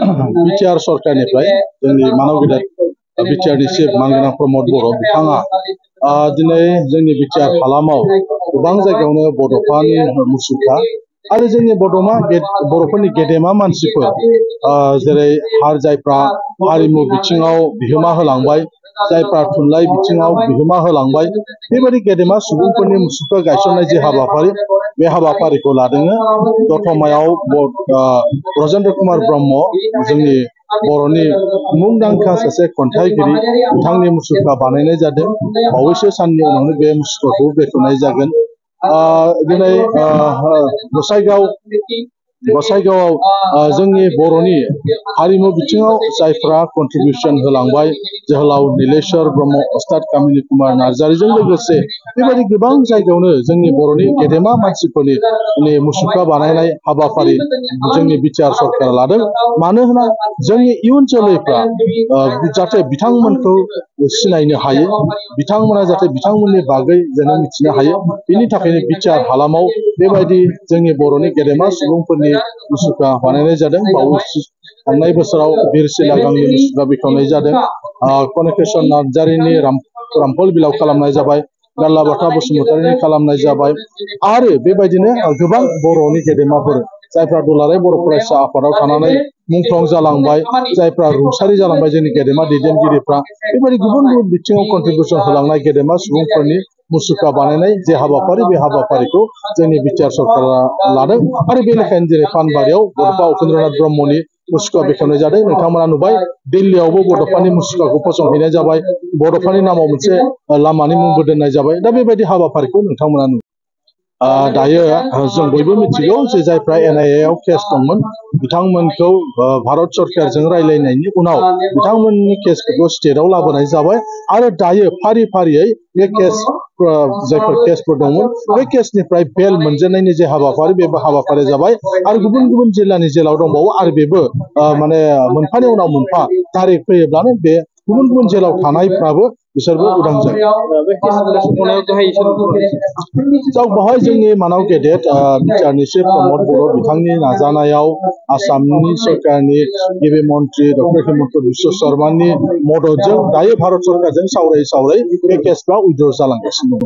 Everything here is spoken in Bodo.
बिटिआर सरकारनिफ्राय जोंनि मानव गेदेर बिटिआरनि चिफ मानगोनां प्रमद बर' बिथाङा दिनै जोंनि बिटिआर हालामाव गोबां जायगायावनो बड'फानि मुसुखा आरो जोंनि बर'फोरनि गेदेमा मानसिफोर जेरै जायफ्रा हारिमु बिथिङाव बिहोमा होलांबाय, जायफ्रा थुनलाइ बिथिङाव बिहोमा होलांबाय, बेबायदि गेदेमा सुबुंफोरनि मुसुखा गायसननाय जे हाबाफारि, बे हाबाफारिखौ लादों। दतमायाव ब्रजेन्द्र कुमार ब्रह्म, जोंनि बर'नि मुंदांखा सासे खन्थाइगिरि, बिथांनि मुसुखा बानायनाय जादों। बावैसो साननि उनावनो बे मुसुखाखौ बेखेवनाय जागोन। दिनै गसाइगावआव जोंनि बर'नि हारिमु बिथिङाव जायफ्रा कन्ट्रिबिउसन होलांबाय, जोहोलाव नीलेश्वर ब्रह्म, अस्ताद कामिनी कुमार नार्जारीजों लोगोसे बेबायदि गोबां जायगायावनो जोंनि बर'नि गेदेमा मानसिफोरनि मुसुखा बानायनाय हाबाफारि जोंनि बिटिआर सरकारा लादों। मानोना जोंनि इयुन जोलैफ्रा जाहाथे बिथांमोनखौ सिनायनो हायो, बिथांमोना जाहाथे बिथांमोननि बागै जेन मिथिनो हायो, बेनि थाखायनो बिटिआर हालामाव बेबायदि जोंनि बर'नि गेदेमा सुबुंफोरनि मुसुखा बानायनाय जादों। बावैसो थांनाय बोसोराव बिरसिला गांनि मुसुखा बेखेवनाय जादों। कनकेश्वर नार्जारीनि रामफल बिलाव खालामनाय जाबाय, गारलाबाथा बसुमतारीनि खालामनाय जाबाय आरो बेबायदिनो गोबां बर'नि गेदेमाफोर जायफ्रा दुलाराय बर' फरायसा आफादाव थानानै मुंख्लं जालांबाय, जायफ्रा रुंसारि जालांबाय, जोंनि गेदेमा दैदेनगिरिफ्रा बेबायदि गुबुन गुबुन बिथिङाव कन्ट्रिबिउसन होलांनाय गेदेमा सुबुंफोरनि मुसुखा बानायनाय जे हाबाफारि, बे हाबाफारिखौ जोंनि बिटिआर सरकारा लादों। आरो बे लेखायैनो जेरै पानबारियाव बड'फा उपेन्द्रनाथ ब्रह्मनि मुसुखा बेखेवनाय जादों। नोंथांमोना नुबाय, दिल्लीयावबो बड'फानि मुसुखाखौ फसंहैनाय जाबाय, बड'फानि नामाव मोनसे लामानि मुंबो दोननाय जाबाय। दा बेबायदि हाबाफारिखौ नोंथांमोना नुबाय। दायो जों बयबो मिथिगौ जे जायफ्रा NIA आव केस दंमोन, बिथांमोनखौ भारत सरकारजों रायलायनायनि उनाव बिथांमोननि केसफोरखौ स्टेटआव लाबोनाय जाबाय आरो दायो फारि फारियै बे केस जायफोर केसफोर दंमोन, बे केसनिफ्राय बेल मोनजेननायनि जे हाबाफारि, बे हाबाफारिया जाबाय। आरो गुबुन गुबुन जिल्लानि जेलाव दंबावो आरो बेबो माने मोनफानि उनाव मोनफा तारिख फैयोब्लानो बे गुबुन गुबुन जेलाव थानायफ्राबो बिसोरबो उदां जायो। बेवहाय जोंनि मानव गेदेर बिटिआरनि चिफ प्रमद बर' बिथांनि नाजानायाव आसामनि सरकारनि गिबि मन्त्रि डक्टर हिमन्त बिश्व शर्मानि मददजों दायो भारत सरकारजों सावरायै सावरायै बे केसफ्रा उइड्र जालांगासिनो दं।